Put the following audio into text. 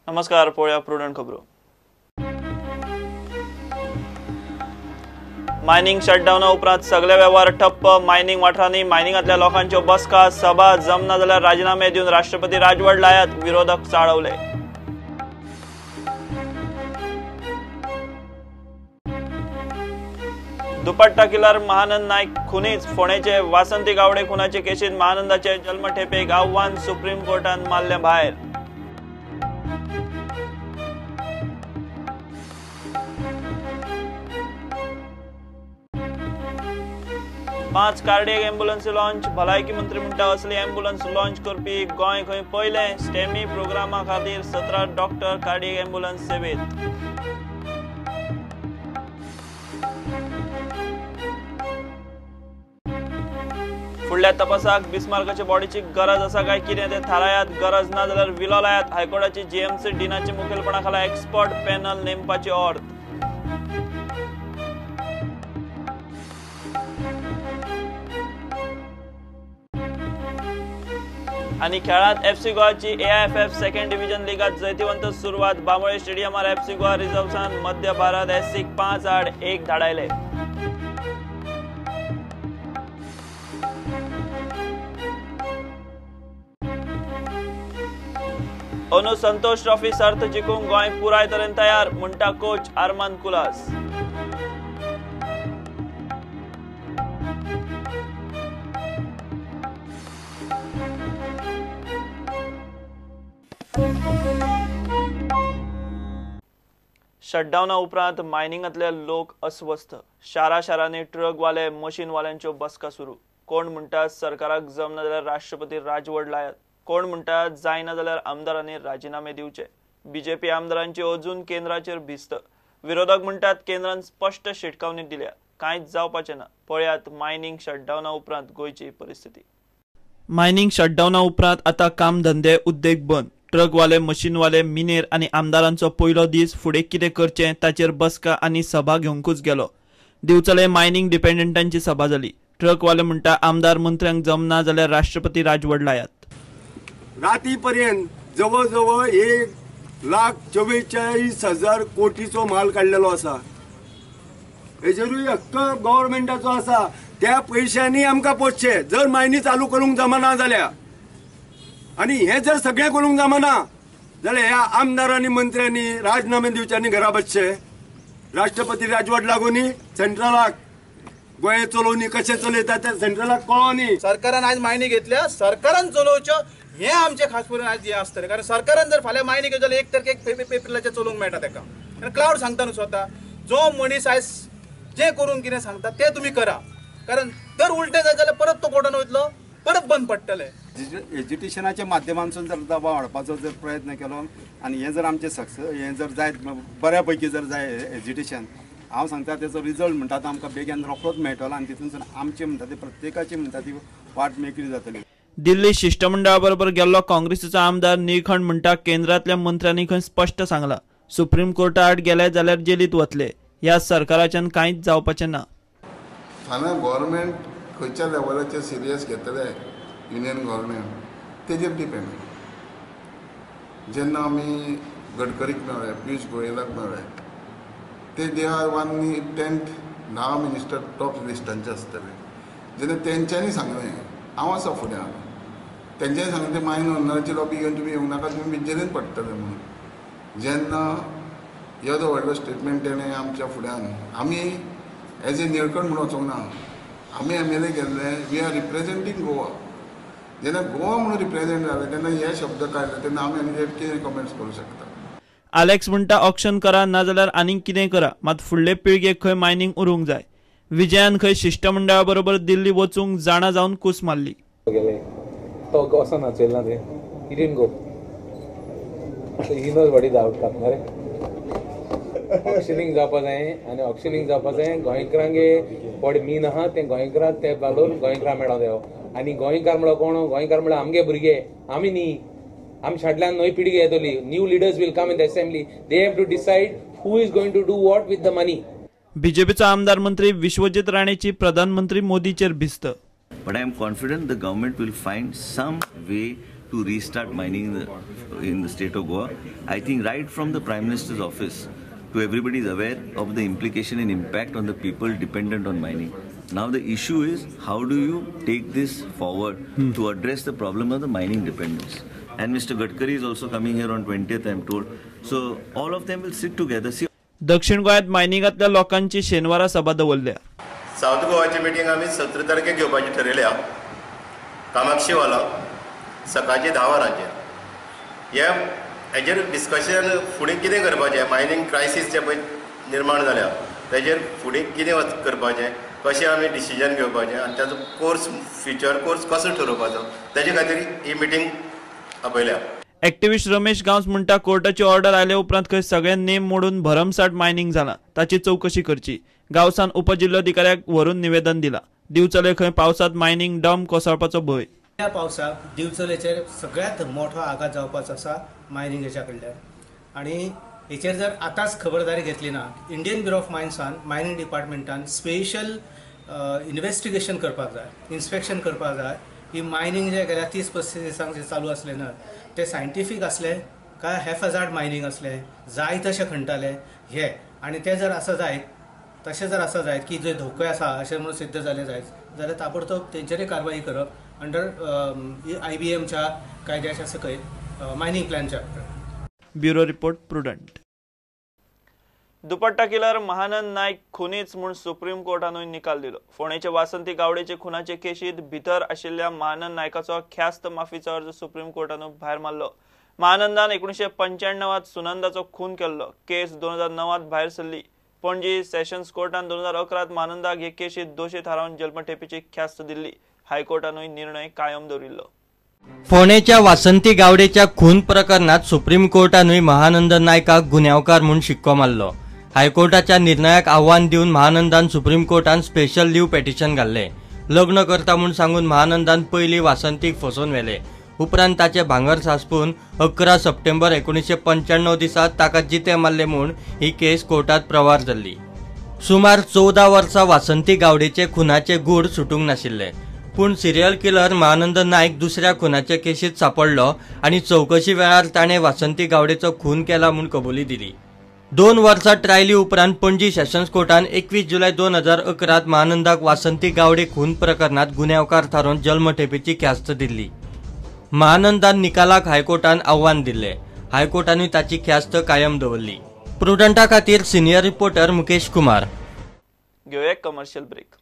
नमस्कार, पळोवया प्रुडंट खबरो. मायनिंग शटडावना उपरांत सगळे वेव्हार ठप्प. मायनिंग वाठारांनी मायनिंगांतल्या लोकांच्यो बसका सभा जमना जाल्यार राजीनामे दिवन राष्ट्रपती राजवट लायात, विरोधक चाळवले. दुपट्टा किलर महानंद नायक खुनीच. फोंडेचे वासंती गावडे खुनाचे केशीत महानंदाचे जन्मठेपेक आव्हान सुप्रीम कोर्टान मारलें भायर. पांच कार्डियक एम्ब्युलन्स लॉन्च. भलायकी मंत्री म्हणटा असली एम्ब्युलन्स लॉन्च करपी गोंय खंय पयलें. स्टेमी प्रोग्रामा खातीर 17 डॉक्टर कार्डियक एम्ब्युलन्स सेवेत. फुडल्या तपासाक बिस्मार्काच्या बॉडीची गरज आसा काय कितें तें थारायात, गरज ना जाल्यार विलो लायात. हायकोर्टाची जीएमसी डिनाच्या मुखेलपणा खाला एक्सपर्ट पॅनल नेमपाची ऑर्द. आनी खेळांत एफसी गोवाची एआयएफएफ सेकंड डिव्हिजन लिगात जैतिवंत सुरवात. बांबोळे स्टेडियमार एफसी गोवा रिझर्व्सान मध्य भारत एससीक 5-1 धाडायले. अंदू संतोष ट्रॉफी सर्त जिखूंक गोंय पुराय तरेन तयार, म्हणटा कोच आर्मांद कुलास. शटडावना उपरांत मायनिंगांतले लोक अस्वस्थ. शारा शारांनी ट्रकवाले मशीनवाल्यांच्यो बसका सुरू. कोण म्हणटा सरकाराक जमना जाल्यार राष्ट्रपती राजवट लायात, कोण म्हणटा जायना जाल्यार आमदारांनी राजीनामे दिवचे. बीजेपी आमदारांची अजून केंद्राचेर भिस्त. विरोधक म्हणटात केंद्रान स्पश्ट शिटकावणी दिल्या, कांयच जावपाचें ना. पळयात मायनिंग शटडावना उपरांत गोंयची परिस्थिती. मायनिंग शटडावना उपरांत आतां कामधंदे उद्देग बंद. ट्रकवाले मशीनवाले मिनेर आनी आमदारांचो पयलो दीस फुडें कितें करचें ताचेर बसका आनी सभा घेवंकूच गेलो. दिवचले मायनिंग डिपेंडंटांची सभा जाली. ट्रकवाले म्हणटा आमदार मंत्र्यांक जमना जाल्यार राष्ट्रपती राजवट लायात. राती पर्यंत जवळ जवळ 1,44,000 कोटीचो माल काडलेलो आसा. हेजेरूय हक्क गव्हर्मेंटाचो आसा. त्या पयशांनी आमकां पोसचे. जर मायनी चालू करूंक जमना जाल्यार आनी हें जर सगळें करूंक जमना जाल्यार ह्या आमदारांनी मंत्र्यांनी राजनामे दिवचे आनी घरा बसचे. राष्ट्रपती राजवट लागूनी सेंट्रलाक गोंय चलोवनी कशें चलयता तें सेंट्रलाक कळोनी. सरकारान आयज मायनी घेतल्या, सरकारान चलोवच्यो हें आमचें खास करून आयज हें आसतलें. कारण सरकारान जर फाल्यां मायनी घेतली जाल्यार 1 तारखेक एप्रिलाचेर चलोवंक मेळटा ताका. कारण क्लावड सांगता न्हू स्वता, जो मनीस आयज जें करूंक कितें सांगता तें तुमी करा. कारण जर उलटें जायत जाल्यार परत तो कोर्टान वयतलो, परत बंद पडटलें. एज्युकेशनाच्या माध्यमांतसून जर दबाव हाडपाचो जर प्रयत्न केलो आनी हें जर आमचें सक्सेस हें जर जायत बऱ्या पैकी जर जाय एज्युकेशन, हांव सांगता तेचो रिजल्ट म्हणटा तो आमकां बेगीन रोखडोच मेळटलो आनी तितूनसून आमची म्हणटा ती प्रत्येकाची म्हणटा ती वाट मेकळी जातली. दिल्ली शिष्टमंडळा बरोबर गेल्लो काँग्रेसीचो आमदार निळखंड म्हणटा केंद्रांतल्या मंत्र्यांनी खंय स्पश्ट सांगला सुप्रीम कोर्टा आड गेले जाल्यार जेलीत वतले. ह्या सरकाराच्यान कांयच जावपाचें ना. फाल्यां गव्हर्मेंट खंयच्या लेवलाचेर सिरियस घेतले युनियन गव्हर्मेंट तेजेर डिपेंड. जेन्ना आमी गडकरीक मेळ्ळे, पियूष गोयलाक मेळ्ळे, ते they are 1 10th 10 minister top लिस्टांचे आसतले. जेन्ना तेंच्यांनी सांगलें हांव आसा फुड्यान, तेंच्यांनी सांगलें ते मायन ओनराची लॉबी घेवन तुमी येवंक नाका, तुमी जेलीन पडटले म्हणून. जेन्ना येदो व्हडलो स्टेटमेंट तेणें आमच्या फुड्यान, आमी एज ए निळकंठ म्हणून वचोंक ना, आमी एमएलए गेल्ले, we are representing Goa. जेन्ना गोवा म्हणून रिप्रेझेंट जालें तेन्ना हे शब्द काडले तेन्ना आमी आनी कितें कमेंट्स करूं शकता. आलेक्स म्हणटा ऑक्शन करा नाजाल्यार आनीक कितें करा, मात फुडले पिळगेक खंय मायनिंग उरूंक जाय. विजयान खंय शिष्टमंडळा बरोबर दिल्ली वचूंक जाणा जावन कूस मारली. तो वचना चेल्ला ते, he didn't go. So he knows what is the outcome. Auctioning जावपा जाय आनी ऑक्शनिंग जावपा जाय. गोंयकारांगे पड मीन आहा तें गोंयकारांक ते घालून गोंयकारां मेळोंक जायो. आनी गोंयकार म्हळ्यार कोण? गोंयकार म्हळ्यार आमगे भुरगे, आमी न्ही. आमच्या फाटल्यान नवी पिळगी येतली. New leaders will come in the assembly. They have to decide who is going to do what with the money. बीजेपीचो आमदार मंत्री विश्वजीत राणेची प्रधानमंत्री मोदीचेर भिस्त. But I am confident the government will find some way to restart mining in the state of Goa. I think right from the Prime Minister's office to everybody is aware of the implication and impact on the people dependent on mining. Now the issue is how do you take this forward to address the problem of the mining dependence. And Mr. Gadkari is also coming here on 20th, I am told. So all of them will sit together. See, दक्षिण गोंयांत मायनिंगांतल्या लोकांची शेनवारा सभा दवरल्या. South गोवाची meeting आमी 17 तारखेक घेवपाची ठरयल्या कामाक्षी हॉलाक सकाळची 10 वरांचेर. हे हेजेर डिस्कशन फुडें कितें करपाचें, मायनींग क्रायसीस जे पळय निर्माण जाल्या तेजेर फुडें कितें करपाचें, कशें आमी डिसिजन घेवपाचें आनी ताचो कोर्स फ्युचर कोर्स कसो ठरोवपाचो तेजे खातीर ही मिटींग आपयल्या. एक्टिविस्ट रमेश गांवस म्हणटा कोर्टाची ऑर्डर आयले उपरांत खंय सगळे नेम मोडून भरमसाठ मायनिंग जाला ताची चवकशी करची. गांवसान उपजिल्लोधिकाऱ्याक व्हरून निवेदन दिला. दिवचले खंय पावसात मायनिंग डंप कोसळपाचो भंय. ह्या पावसाक दिवचलेचेर सगळ्यांत मोठो आघात जावपाचो आसा मायनिंगेच्या कडल्यान आनी हेचेर जर आतांच खबरदारी घेतली ना, इंडियन ब्युरो ऑफ मायन्सान मायनिंग डिपार्टमेंटान स्पेशल इन्वेस्टिगेशन करपाक जाय, इन्स्पेक्शन करपाक जाय की मायनिंग जे गेल्या 30-35 दिसांक जे चालू आसलें ना ते सायंटिफीक आसलें काय हॅफहजार्ड मायनिंग आसलें, जाय तशें खणटाले हे. आनी ते जर आसा जायत तशें जर आसा जायत की जे धोके आसा अशें म्हणून सिद्ध जालें जायत जाल्यार ताबडतोब तेंचेरय कारवाई करप अंडर IBMच्या कायद्याच्या सकयल मायनिंग प्लॅनच्या. Bureau report, Prudent. Dupatta killer Mahanand Naik खुनीच म्हूण सुप्रीम कोर्टानूय निकाल दिलो. फोंडेचे वासंती गावडेचे खुनाचे केशीत भितर आशिल्ल्या महानंद नायकाचो ख्यास्त माफीचो अर्ज सुप्रीम कोर्टानूय भायर मारलो. महानंदान 1995 सुनंदाचो खून केल्लो. केस 2009 भायर सरली. पणजी सेशन्स कोर्टान 2011 महानंदाक हे केशीत दोशी थारावन जल्मठेपीची ख्यास्त दिल्ली. हायकोर्टानूय निर्णय कायम दवरिल्लो. फोंडेच्या वासंती गावडेच्या खून प्रकरणात सुप्रीम कोर्टानूय महानंद नायकाक गुन्यांवकार म्हूण शिक्को मारलो. हायकोर्टाच्या निर्णयाक आव्हान दिवन महानंदान सुप्रीम कोर्टान स्पेशल लीव पेटिशन घाल्लें. लग्न करता म्हूण सांगून महानंदान पयलीं वासंतीक फसोवन व्हेलें. उपरांत ताचें भांगर सांसपून 11 सप्टेंबर 1995 दिसा ताका जिते मारले म्हूण ही केस कोर्टात प्रवार जाल्ली. सुमार 14 वर्सां वासंती गावडेचे खुनाचे गूढ सुटूंक नाशिल्ले. पूण सिरियल किलर महानंद नायक दुसऱ्या खुनाचे केशीत सापडलो आनी चवकशी वेळार ताणें वासंती गावडेचो खून केला म्हूण कबुली दिली. 2 वर्सां ट्रायली उपरांत पणजी सेशन्स कोर्टान 21 जुलय 2011 महानंदाक वासंती गावडे खून प्रकरणात गुन्यांवकार थारोवन जल्मठेपेची ख्यास्त दिल्ली. महानंदान निकालाक हायकोर्टान आव्हान दिल्लें. हायकोर्टानूय ताची ख्यास्त कायम दवरली. प्रुडंटा खातीर सिनियर रिपोर्टर मुकेश कुमार. घेवया कमर्शियल ब्रेक.